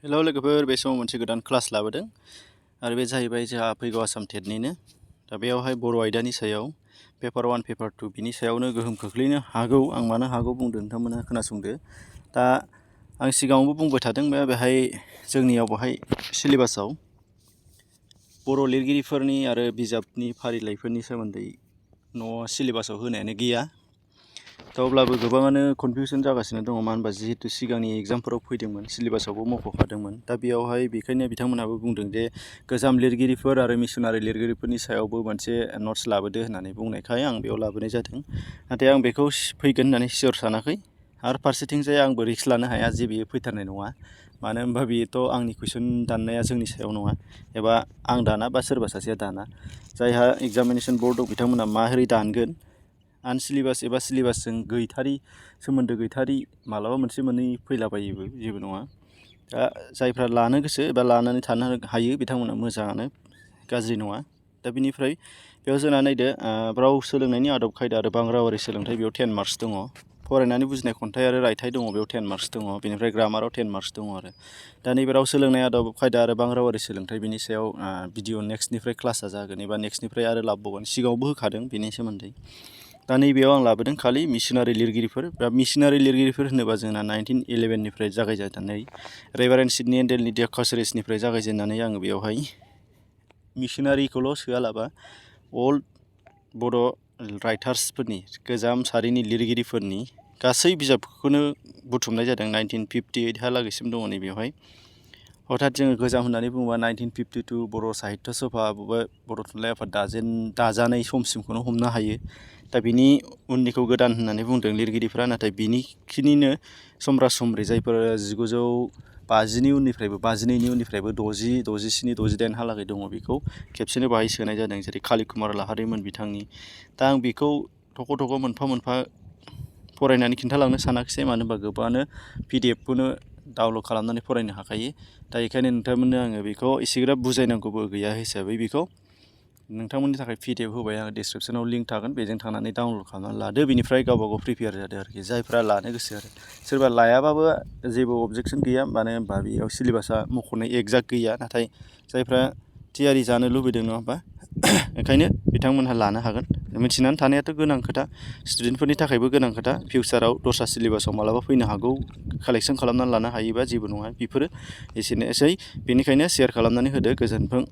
Hello लोगोफोर, बे समाव मोनसे गोदान क्लास लाबोदों आरो बे जाहैबाय जोंहा फैगौ आसाम टेटनिनो। दा बेयावहाय बर' आयदानि सायाव पेपार 1 पेपार 2 बिनि सायावनो गोहोम खोख्लैनो हागौ। आं मानो हागौ बुंदों, नोंथांमोना खोनासंदो। दा आं सिगाङावबो बुंबाय थादों, बेहाय जोंनियाव बेहाय सिलेबासाव बर' लिरगिरिफोरनि आरो बिजाबनि फारिलाइफोरनि सोमोन्दै सिलेबासाव होनायानो गैया। दा अब्लाबो गोबाङानो कनफिउसन जागासिनो दङ, मानो होनबा जिहेतु सिगांनि एग्जामफोराव फैदोंमोन, सिलेबासावबो मख'खादोंमोन। दा बेयावहाय बेखायनो बिथांमोनहाबो बुंदों जे गोजाम लिरगिरिफोर आरो मिशनारि लिरगिरिफोरनि सायावबो मोनसे नट्स लाबोदो होननानै बुंनायखाय आं बेयाव लाबोनाय जादों। नाथाय आं बेखौ फैगोन होननानै सियर सानाखै, आरो फारसेथिंजाय आंबो रिक्स लानो हाया जे बेयो फैथारनाय नङा। मानो होनबा बेयोथ' आंनि कुइसन दाननाया जोंनि सायाव नङा, एबा आं दाना बा सोरबा सासेया दाना। जायहा एग्जामिनेसन बर्ड दं बिथांमोना माबोरै दानगोन, आनसिलेबास एबा सिलेबासजों सोमोन्दो गैथारि मालाबा मोनसे मोननै फैलाबायोबो, जेबो नङा। दा जायफ्रा लानो गोसो एबा लानानै थानो हायो बिथांमोना मोजाङानो, गाज्रि नङा। दा बिनिफ्राय बेयाव जोंना नायदो, राव सोलोंनायनि आदब खायदा आरो बांरावारि सोलोंथाइ, बेयाव 10 मार्क्स दङ। फरायनानै बुजिनाय खन्थाइ आरो रायथाइ दङ, बेयाव 10 मार्क्स दङ। बेनिफ्राय ग्रामाराव 10 मार्क्स दङ आरो। दा नैबे राव सोलोंनाय आदब खायदा आरो बांरावारि सोलोंथाइ, बिनि सायाव भिडिअ नेक्स्टनिफ्राय क्लासा जागोन, एबा नेक्स्टनिफ्राय आरो लाबोबावगोन। सिगाङावबो होखादों बेनि सोमोन्दै। दा नैबेयाव आं लाबोदों खालि मिशनारि लिरगिरिफोर। दा मिशनारि लिरगिरिफोर होनोबा जोंना 1911निफ्राय जागायजेननानै रेभारेन्ड सिडनी एन्डेलनि डे कासारिसनिफ्राय जागायजेननानै आङो बेयावहाय मिशनारिखौल' सोआलाबा अल्ड बड' राइटार्सफोरनि, गोजाम सारिनि लिरगिरिफोरनि गासै बिजाबखौनो बुथुमनाय जादों। 1958हालागैसिम दङ नैबेयावहाय। हथात जोङो गोजाम होननानै बुङोबा 1952 बर' साहित्य सभा, बर' थुनलाइ आफाद दाजानाय समसिमखौनो हमनो हायो। दा बिनि उननिखौ गोदान होननानै बुंदों लिरगिरिफ्रा, नाथाय बिनिखिनिनो समब्रा समब्रि जायफोर 1950नि उननिफ्रायबो, 52नि उननिफ्रायबो 60, 67, 68हालागै दङ, बेखौ खेबसेनो बाहाय सोनाय जादों, जेरै काली कुमार लाहारीमोन बिथांनि। दा आं बेखौ थख' मोनफा मोनफा फरायनानै खिन्थालांनो सानाखिसै, मानो होनबा गोबाङानो PDF खौनो डाउनलड खालामनानै फरायनो हाखायो। दा बेखायनो नोंथांमोननो आङो बेखौ एसेग्राब बुजायनांगौबो गैया हिसाबै बेखौ नोंथांमोननि थाखाय PDF होबाय। आं डिसक्रिपसनाव लिंक थागोन, बेजों थांनानै डाउनलड खालामनानै लादो। बेनिफ्राय गावबा गाव प्रिपेयार जादो आरोखि, जायफ्रा लानो गोसो आरो। सोरबा लायाबाबो जेबो अबजेक्सन गैया, मानो होनबा बेयाव सिलेबासा मख'नाय एक्जाक्ट गैया। नाथाय जायफ्रा थियारि जानो लुबैदों, नङा होमबा, ओंखायनो बिथांमोनहा लानो हागोन। मिथिनानै थानायाथ' गोनां खोथा, स्टुडेन्टफोरनि थाखायबो गोनां खोथा। फिउचाराव दस्रा सिलेबासाव मालाबा फैनो हागौ, कालेक्सन खालामनानै लानो हायोबा जेबो नङा। बेफोरो एसेनोसै, बेनिखायनो शेयार खालामनानै होदो। गोजोन्थों।